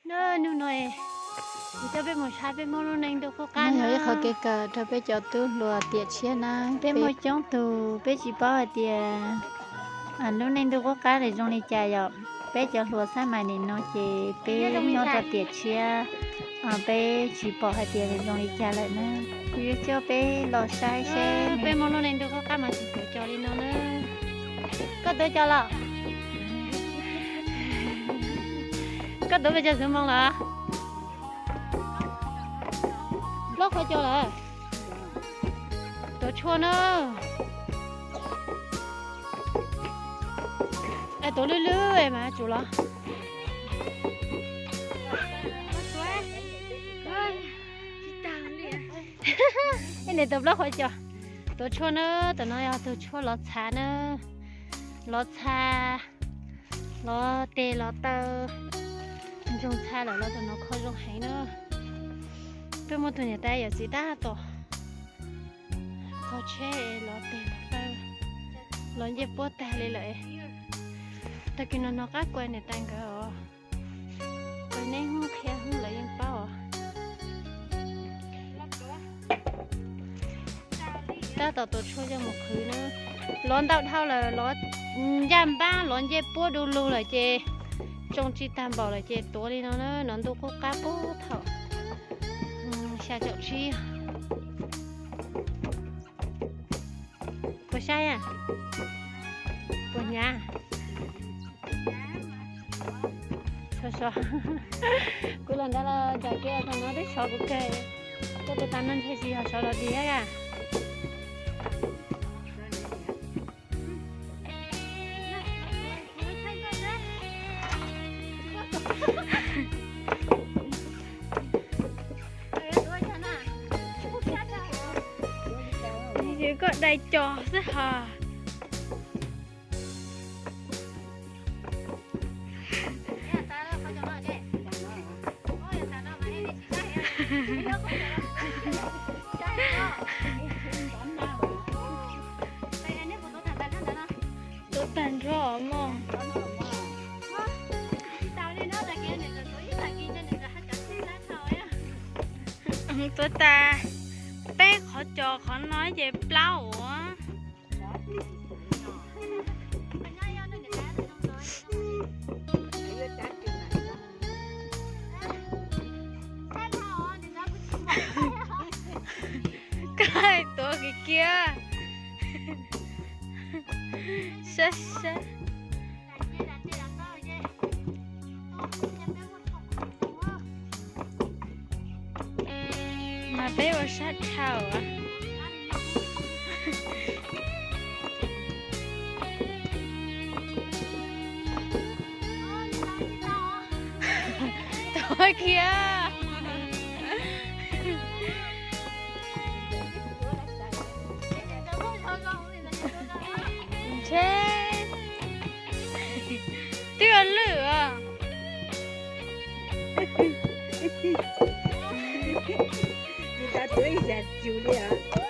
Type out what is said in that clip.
Hnub no es coj peb mus saib peb Hmoob lub neej ntuj qub qab no yog ib qhov kev kawm rau peb cov tub hluas tiam tshiab na. Peb muaj coob tug peb tsis paub hais tias lub neej ntuj qub qab nws zoo li cas yom. Peb cov hluas xab mais nim no ces peb nyob rau tiam tshiab, peb tsis pom hais tias nws zoo li cas lawm na. Kuv yuav coj peb los saib seb peb Hmoob lub neej ntuj qub qab mas tsis pom cov li no na. Koj tuav cov los? Koj tuav pes tsawg xuv moos lawm? Plaub qhov cos lawm. Tuav tshuaj na. Es tuav lwj lwj mas tsum los. Ib niam tuav plaub qhov cos. Tuav tshuaj na, tam no yog tuav tshuaj lov txha na. Lov txha, lov tes lov taw. Ntsoog txha lawm los tam no kho zoo heev na. Peb muaj tus niam tais yawm txiv tab tom kho tsheb lov tes lov taw, lov ncej puab tag li lawm. Tag kis no hnov qab kuv niam tais nkawd os, kuv neb hnub qhia hnub lawv yeej paub os. Tab tom tuav tshuaj coj mus qhwv na. Lov ntau dhau lawm, lov ncaj npab, lov ncej puab du lug lawm ces tsoo tsis tag npaum lawm ces tuav li no na, no ntuj qub qab puag thaum xya caum tsib. Puas saib a? Puas hnyav? Sov sov. Kuv los nrad los nram kiag thaum no twb sov kuv kawg. Koj tus tas no ntshe tsis yog sov los dig a. Yus koj dai cos xwb hos. Tuav tag nrho mog. Tuav tas peb qhov cos qhov no ces plaub uas. Koj tuav kiag kiag. Sab sab. Mas peb ua sab dhau. Tuav kiag. Ntshe twb ua lwj os. Tus tas tuav ib yam cus li os.